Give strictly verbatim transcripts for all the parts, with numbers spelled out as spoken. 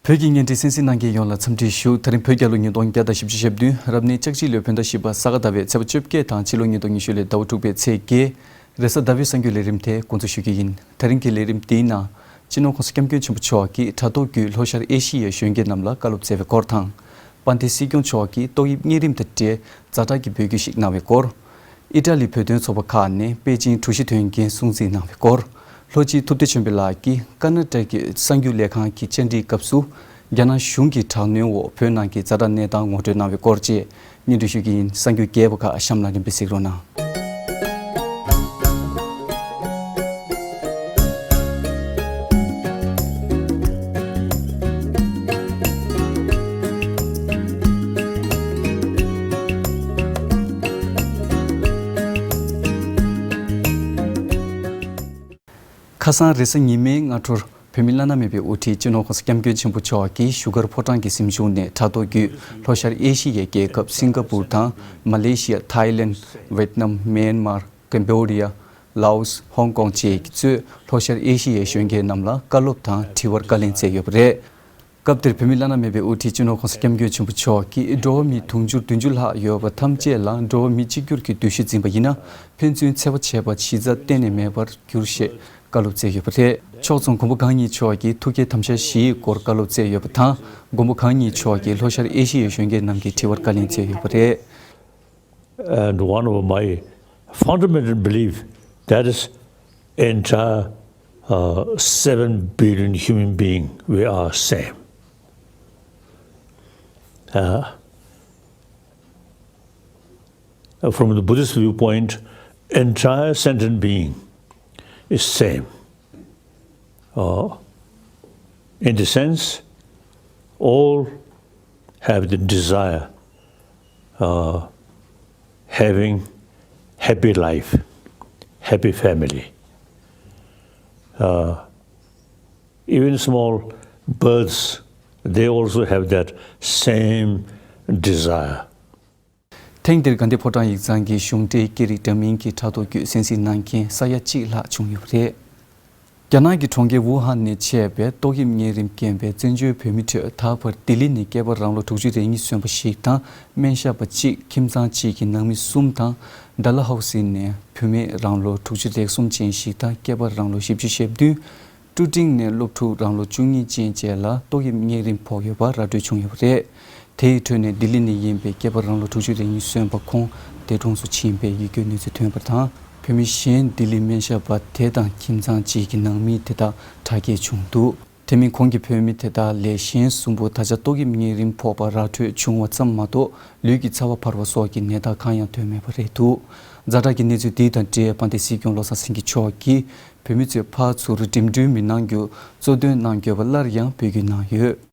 བོད་ཀྱི་བརྙན་འཕྲིན་གསན་གཟིགས་གནང་མཁན་ཡོངས་ལ་འཚམས་འདྲི་ཞུ། ད་རིང་བོད་རྒྱལ་ལོ་ཉིས་སྟོང་བརྒྱ་དང་བཞི་བཅུ་ཞེ་བདུན། རབ་གནས་ལྕགས་བྱི་ལོའི་བོད་ཟླ་བཞི་པ་ས་ག་ཟླ་བའི་ཚེས་པ་བཅོ་བརྒྱད་དང་ཕྱི་ལོ་ཉིས་སྟོང་ཉི་ཤུ་ལོའི་ཟླ་བ་དྲུག་པའི་ཚེས་བརྒྱད། རེས་གཟའ་ཟླ་བའི་གསར་འགྱུར་ལས་རིམ་དེ་འགོ་འཛུགས་ཞུ་རྒྱུ་ཡིན། ད་རིང་གི་ལས་རིམ་འདིའི་ནང་། སྤྱི་ནོར་༸གོང་ས་༸སྐྱབས་མགོན་ཆེན་པོ་མཆོག་གིས་དྲ་ཐོག་བརྒྱུད་ལྷོ་ཤར་ཨེ་ཤི་ཡའི་གཞོན་སྐྱེས་རྣམས་ལ་བཀའ་སློབ་སྩལ་བའི་སྐོར་དང་། དཔལ་ལྡན་སྲིད་སྐྱོང་མཆོག་གིས་ཏོག་དབྱིབས་གཉན་རིམས་དང་འབྲེལ་ཛ་དྲག་གི་འབོད་སྐུལ་ཞིག་གནང་བའི་སྐོར། ཨི་ཊ་ལི་བོད་དོན་ཚོགས་པ་ཁག་ནས་པེ་ཅིང་གྲོས་གཞི་དོན་རྐྱེན་སྲུང་བརྩི་གནང་བའི་སྐོར། ལྷོ་སྤྱི་ཐུབ་བསྟན་ཆོས་འཕེལ་ལགས་ཀྱིས་ཀ་ན་ཊ་ཀའི་གསར་འགྱུར་ལས་ཁང་གི་བཅར་འདྲིའི་སྐབས་སུ། རྒྱ་ནག་གཞུང་གི་དྲག་གནོན་འོག་བོད་ནང་གི་ཛ་དྲག་གནས་སྟངས་ངོ་སྤྲོད་གནང་བའི་སྐོར་བཅས་སྙན་སྒྲོན་ཞུ་རྒྱུ་ཡིན། གསར་འགྱུར་རྒྱས་པ་ཁག་གཤམ་ལ་རིམ་པས་གཟིགས་རོགས་གནང་། ཁ་སང་རེས་གཟའ་ཉི་མའི་སྔ་དྲོར། བོད་མི་བླ་ན་མེད་པའི་དབུ་ཁྲིད་སྤྱི་ནོར་༸གོང་ས་༸སྐྱབས་མགོན་ཆེན་པོ་མཆོག་གིས་བཞུགས་སྒར་ཕོ་བྲང་གི་གཟིམ་ཆུང་ནས་དྲ་ཐོག་བརྒྱུད་ལྷོ་ཤར་ཨེ་ཤི་ཡའི་རྒྱལ་ཁབ་སིང་ག་པུར་དང་མ་ལེ་ཤི་ཡ། ཐའི་ལེན། ཝེད་ནམ། མེན་མར། ཀེམ་བོ་ཌི་ཡ། ལའོ་སི། ཧོང་ཀོང་བཅས་ཀྱིས་གཙོས་ལྷོ་ཤར་ཨེ་ཤི་ཡའི་གཞོན་སྐྱེས་རྣམས་ལ་བཀའ་སློབ་དང་དྲི་བར་བཀའ་ལན་སྩལ་ཡོད་པ་རེད། སྐབས་དེར་བོད་མི་བླ་ན་མེད་པའི་དབུ་ཁྲིད་སྤྱི་ནོར་༸གོང་ས་༸སྐྱབས་མགོན་ཆེན་པོ་མཆོག་གིས་འགྲོ་བ་མི་དུང་ཕྱུར་བདུན་ཅུ་ལྷག་ཡོད་པ་ཐམས་ཅད་ལ་འགྲོ་བ་མི་གཅིག་གྱུར་གྱི་འདུ་ཤེས་འཛིན་པ་ཡིན་ན། ཕན་ཚུན་འཚེ་བ་བྱེད་པ་གཞི་རྩ་གཏན་ནས་མེད་པར་འགྱུར་ཞེས་བཀའ་སློབ་སྩལ་ཡོད་པ་རེད། ཕྱོགས་མཚུངས་མགོན་པོ་གང་ཉིད་མཆོག་གིས་ཐུགས་བསྐྱེད་དམ་བཅའ་བཞིའི་སྐོར་བཀའ་སློབ་སྩལ་ཡོད་པ་དང་། མགོན་པོ་གང་ཉིད་མཆོག་གིས་ལྷོ་ཤར་ཨེ་ཤི་ཡའི་གཞོན་སྐྱེས་རྣམས་ཀྱི་དྲི་བར་བཀའ་ལན་སྩལ་ཡོད་པ་རེད། And one of my fundamental belief that is entire uh, seven billion human being, we are same. Uh, from the Buddhist viewpoint, entire sentient being is same. Uh, in the sense, all have the desire uh, having happy life, happy family. Uh, even small birds, they also have that same desire. ཐེངས་འདིར་དགའ་ལྡན་ཕོ་བྲང་ཡིག་ཚང་གི་གཞུང་འབྲེལ་སྐད་རིགས་འདྲ་མིན་གྱི་དྲ་ཐོག་བརྒྱུད་གསན་གཟིགས་གནང་མཁན་ས་ཡ་གཅིག་ལྷག་བྱུང་ཡོད་པ་རེད། རྒྱ་ནག་གི་གྲོང་ཁྱེར་ཝུ་ཧན་ནས་མཆེད་པའི་ཏོག་དབྱིབས་གཉན་རིམས་རྐྱེན་པས་བཙན་བྱོལ་བོད་མི་ཁྲོད་ད་བར་ལྡི་ལི་ནས་སྐྱེས་པ་རང་ལོ་དྲུག་ཅུ་རེ་གཉིས་སོན་པ་ཞིག་དང་སྨན་ཞབས་པ་གཅིག་ཁྱིམ་ཚང་གཅིག་གི་ནང་མི་གསུམ་དང་། ཌལ་ཧོ་སི་ནས་བུད་མེད་རང་ལོ་དྲུག་ཅུ་རེ་གསུམ་ཅན་ཞིག་དང་སྐྱེས་པ་རང་ལོ་བཞི་བཅུ་ཞེ་བདུན། ཀྲུ་ཀྲིང་ནས་སློབ་ཕྲུག་རང་ལོ་བཅུ་གཉིས་ཅན་བཅས་ལ་ཏོག་དབྱིབས་གཉན་རིམས་ཕོག་ཡོད་པ་ར་སྤྲོད་བྱུང་ཡོད་པ་རེད། དེའི་ཁྲོད་ནས་ལྡི་ལི་ནས་ཡིན་པའི་སྐྱེས་པ་རང་ལོ་དྲུག་ཅུ་རེ་གཉིས་སོན་པ་ཁོང་འདས་གྲོངས་སུ་ཕྱིན་པའི་ཡིད་སྐྱོའི་གནས་ཚུལ་ཐོན་པ་དང་། བོད་མི་གཞན་ལྡི་ལི་སྨན་ཞབས་པ་དེ་དང་ཁྱིམ་ཚང་གཅིག་གི་ནང་མི་དེ་དག་དྲག་སྐྱེད་བྱུང་འདུག་དེ་མིན་ཁོང་གིས་བོད་མི་དེ་དག་ལས་གཞན་གསུམ་པོ་ད་ཆ་ཏོག་དབྱིབས་གཉན་རིམས་ཕོག་པ་ར་འཕྲོད་བྱུང་བ་ཙམ་མ་གཏོགས་ལུས་ཀྱི་ཚ་བ་འཕར་བ་སོགས་ཀྱི་ནད་རྟགས་གང་ཡང་ཐོན་མེད་པ་རེད་འདུག་ཛ་དྲག་གི་གནས་ཚུལ་འདི་དང་འབྲེལ་དཔལ་ལྡན་སྲིད་སྐྱོང་བློ་བཟང་སེང་གེ་མཆོག་གིས་བོད་མི་ཚོས་ཕར་ཚུར་འགྲིམ་འགྲུལ་མི་གནང་རྒྱུ་གཙོ་འདོན་གནང་དགོས་པ་སླར་ཡང་འབོད་སྐུལ་གནང་ཡོད།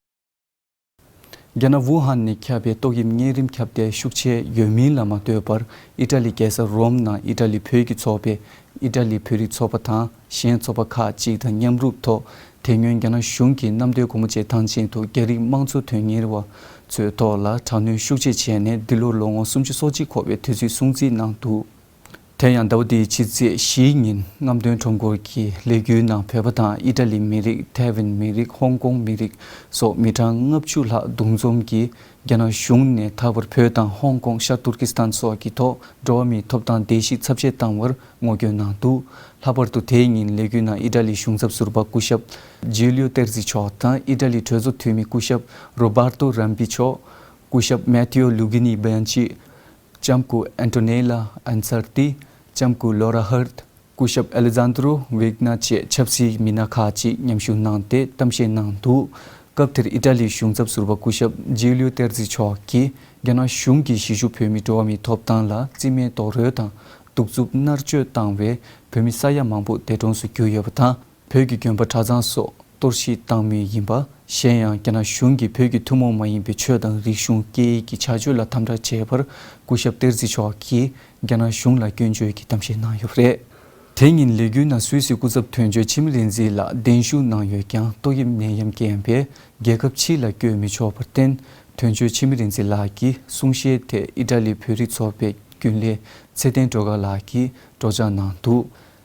རྒྱ་ནག་ཝུ་ཧན་ནས་ཁྱབ་པའི་ཏོག་དབྱིབས་གཉན་རིམས་ཁྱབ་གདལ་ཤུགས་ཆེ་ཡོད་མིན་ལ་མ་ལྟོས་པར་ཨི་ཊ་ལི་རྒྱལ་ས་རོམ་ནང་ཨི་ཊ་ལི་བོད་ཀྱི་ཚོགས་པས་ཨི་ཊ་ལི་བོད་རིགས་ཚོགས་པ་དང་གཞན་ཚོགས་པ་ཁག་ཅིག་དང་མཉམ་རུབ་ཐོག་དེ་སྔོན་རྒྱ་ནག་གཞུང་གིས་གནམ་བདེ་སྒོ་མོ་བཅས་ཐང་ཆེན་དུ་རྒྱ་རིགས་དམངས་གཙོ་དོན་གཉེར་བ་ཚོའི་ཐོག་ལ་དྲག་གནོན་ཤུགས་ཆེ་བྱས་ནས་འདི་ལོར་ལོ་ངོ་སུམ་ཅུ་སོ་གཅིག་འཁོར་བའི་དུས་ཚོད་སྲུང་བརྩི་གནང་འདུག་དེ་ཡང་ཟླ་བ་འདིའི་ཕྱི་ཚེས་བཞིའི་ཉིན་རྔམ་སྟོན་ཁྲོམ་སྐོར་གྱི་ལས་འགུལ་ནང་བོད་པ་དང་ཨི་ཊ་ལི་མི་རིགས། ཐའེ་ཝན་མི་རིགས། ཧོང་ཀོང་མི་རིགས་སོགས་མི་གྲངས་ལྔ་བཅུ་ལྷག་འདུ་འཛོམས་ཀྱིས་རྒྱ་ནག་གཞུང་ནས་ད་བར་བོད་དང་ཧོང་ཀོང་། ཤར་ཏུར་ཀི་སི་ཐན་སོགས་ཀྱི་ཐོག་འགྲོ་བ་མིའི་ཐོབ་ཐང་བརྡལ་བཤིག་ཚབས་ཆེ་བཏང་བར་ངོ་རྒོལ་གནང་འདུག་ལྷག་པར་དུ་དེའི་ཉིན་ལས་འགུལ་ནང་ཨི་ཊ་ལིའི་གཞུང་ཚབ་ཟུར་པ་སྐུ་ཞབས་ཇུ་ལིའོ་ཏེར་ཛི་མཆོག་དང་ཨི་ཊ་ལིའི་གྲོས་ཚོགས་འཐུས་མི་སྐུ་ཞབས་རོ་བར་ཏོ་རམ་པི་མཆོག་སྐུ་ཞབས་མེ་ཐེའོ་ལུ་གི་ནི་བྷན་ཅི། ལྕམ་སྐུ་ཨན་ཏོ་ནེ་ལ་ཨན་སར་ཏི། ལྕམ་སྐུ་ལོ་ར་ཧར་ཏ། སྐུ་ཞབས་ཨེ་ལེ་ཛན་དྲོ་ཝིག་ནར་བཅས་ཆབ་སྲིད་མི་སྣ་ཁག་ཅིག་མཉམ་ཞུགས་གནང་སྟེ་གཏམ་བཤད་གནང་འདུག་སྐབས་དེར་ཨི་ཊ་ལིའི་གཞུང་ཚབ་ཟུར་པ་སྐུ་ཞབས་ཇིའུ་ལིའུ་ཏེར་ཛི་མཆོག་གིས་རྒྱ་ནག་གཞུང་གིས་གཞིས་བཞུགས་བོད་མིའི་འགྲོ་བ་མིའི་ཐོབ་ཐང་ལ་རྩིས་མེད་རྡོག་རོལ་དང་གདུག་རྩུབ་མནར་གཅོད་བཏང་བས་བོད་མི་ས་ཡ་མང་པོ་འདས་གྲོངས་སུ་གྱུར་ཡོད་པ་དང་། བོད་ཀྱི་དགོན་པ་གྲྭ་ཚང་སོགས་གཏོར་བཤིག་བཏང་མུས་ཡིན་པ། གཞན་ཡང་རྒྱ་ནག་གཞུང་གིས་བོད་ཀྱི་ཐུན་མོང་མ་ཡིན་པའི་ཆོས་དང་རིག་གཞུང་སྐད་ཡིག་གི་བྱ་སྤྱོད་ལ་དམ་དྲག་བྱས་པར་སྐུ་ཞབས་ཏེར་ཛི་མཆོག་གིས་རྒྱ་ནག་གཞུང་ལ་སྐྱོན་བརྗོད་ཀྱི་གཏམ་བཤད་གནང་ཡོད་པ་རེད། དེ་ཉིན་ལས་འགུལ་ནང་སུད་སི་སྐུ་ཚབ་དོན་གཅོད་འཆི་མེད་རིག་འཛིན་ལགས་གདན་ཞུ་གནང་ཡོད་ཀྱང་ཏོག་དབྱིབས་ནད་ཡམས་རྐྱེན་པས་རྒྱལ་ཁབ་ཕྱི་ལ་བསྐྱོད་མི་ཆོག་པར་བརྟེན། དོན་གཅོད་འཆི་མེད་རིག་འཛིན་ལགས་ཀྱིས་གསུང་བཤད་ཐད་ཨི་ཊ་ལིའི་བོད་རིགས་ཚོགས་པའི་རྒྱུན་ལས་ཚེ་བརྟན་སྒྲོལ་དཀར་ལགས་ཀྱིས་སྒྲོག་སྦྱང་གནང་འདུག་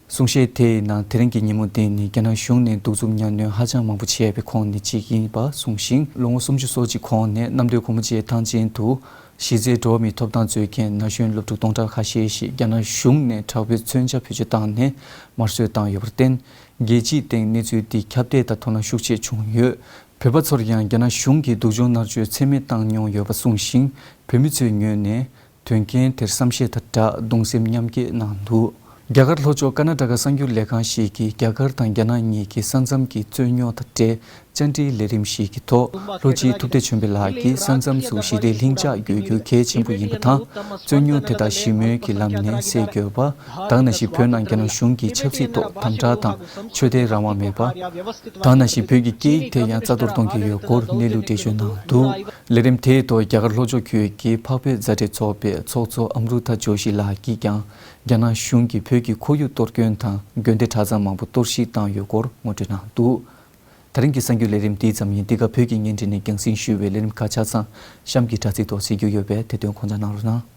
གསུང་བཤད་དེའི་ནང་དེ་རིང་གི་ཉིན་མོ་འདི་ནི་རྒྱ་ནག་གཞུང་ནས་གདུག་རྩུབ་གཉའ་གནོན་ཧ་ཅང་མང་པོ་བྱས་པའི་ཁོངས་ནས་གཅིག་ཡིན་པ་གསུངས་ཤིང་། ལོ་ངོ་སུམ་ཅུ་སོ་གཅིག་གོང་ནས་གནམ་སྡོད་གོང་མ་བཅས་ཐང་ཆེན་དུ་གཞི་རྩའི་འགྲོ་བ་མིའི་ཐོབ་ཐང་རྩོད་མཁན་ན་གཞོན་སློབ་ཕྲུག་སྟོང་ཕྲག་ཁ་ཤས་ཤིག་རྒྱ་ནག་གཞུང་ནས་དྲག་པོའི་མཚོན་ཆ་བེད་སྤྱོད་བཏང་ནས་དམར་གསོད་བཏང་ཡོད་པར་བརྟེན། རྒྱལ་སྤྱིའི་སྟེང་གནས་ཚུལ་འདི་ཁྱབ་གདལ་དང་དོ་སྣང་ཤུགས་ཆེ་བྱུང་ཡོད། བོད་པ་ཚོར་ཡང་རྒྱ་ནག་གཞུང་གིས་སྡུག་སྦྱོང་མནར་གཅོད་ཚད་མེད་བཏང་མྱོང་ཡོད་པ་གསུངས་ཤིང་། བོད་མི་ཚོའི་ངོས་ནས་དོན་རྐྱེན་དེར་བསམ་ཤེས་དང་སྦྲགས་གདུང་སེམས་མཉམ་སྐྱེད་གནང་འདུག་རྒྱ་གར་ལྷོ་ཕྱོགས་ཀར་ན་ཊ་ཀ་གསར་འགྱུར་ལས་ཁང་ཞིག་གིས་རྒྱ་གར་དང་རྒྱ་ནག་གཉིས་ཀྱི་ས་མཚམས་ཀྱི་རྩོད་རྙོག་དང་འབྲེལ། བཅར་འདྲིའི་ལས་རིམ་ཞིག་གི་ཐོག་ལྷོ་སྤྱི་ཐུབ་བསྟན་ཆོས་འཕེལ་ལགས་ཀྱིས་ས་མཚམས་སུ་ཞི་བདེ་ལྷིང་འཇགས་དགོས་རྒྱུ་གལ་ཆེན་པོ་ཡིན་པ་དང་། རྩོད་རྙོག་དེ་དག་ཞི་མོལ་གྱི་ལམ་ནས་སེལ་དགོས་པ། ད་ག་ནང་བཞིན་བོད་ནང་རྒྱ་ནག་གཞུང་གིས་ཆབ་སྲིད་ཐོག་དམ་དྲག་དང་ཆོས་དད་རང་དབང་མེད་པ། ད་ག་ནང་བཞིན་བོད་ཀྱི་སྐད་ཡིག་དེ་ཡང་རྩ་གཏོར་གཏོང་གི་ཡོད་སྐོར་གནས་ལུགས་འགྲེལ་བརྗོད་གནང་འདུག་ལས་རིམ་དེའི་ཐོག་རྒྱ་གར་ལྷོ་ཕྱོགས་ཁུལ་གྱི་འཕགས་བོད་མཛའ་འབྲེལ་ཚོགས་པའི་ཚོགས་གཙོ་ཨམ་རུ་ཐ་ཇོ་ཤི་ལགས་ཀྱིས་ཀྱང་རྒྱ་ནག་གཞུང་གིས་བོད་ཀྱི་ཁོར་ཡུག་གཏོར་སྐྱོན་དང་དགོན་སྡེ་གྲྭ་ཚང་མང་པོ་གཏོར་བཤིག་བཏང་ཡོད་སྐོར་ངོ་སྤྲོད་གནང་འདུག་ད་རིང་གི་གསར་འགྱུར་ལས་རིམ་འདི་ཙམ་ཡིན། འདི་ག་བོད་ཀྱི་བརྙན་འཕྲིན་ནས་རྒྱང་སྲིང་ཞུས་པའི་ལས་རིམ་ཁག་ཆ་ཚང་གཤམ་གྱི་དྲ་ཚིགས་ཐོག་གཟིགས་རྒྱུ་ཡོད་པས་དེ་དོན་དགོངས་འཇགས་གནང་རོགས་གནང་།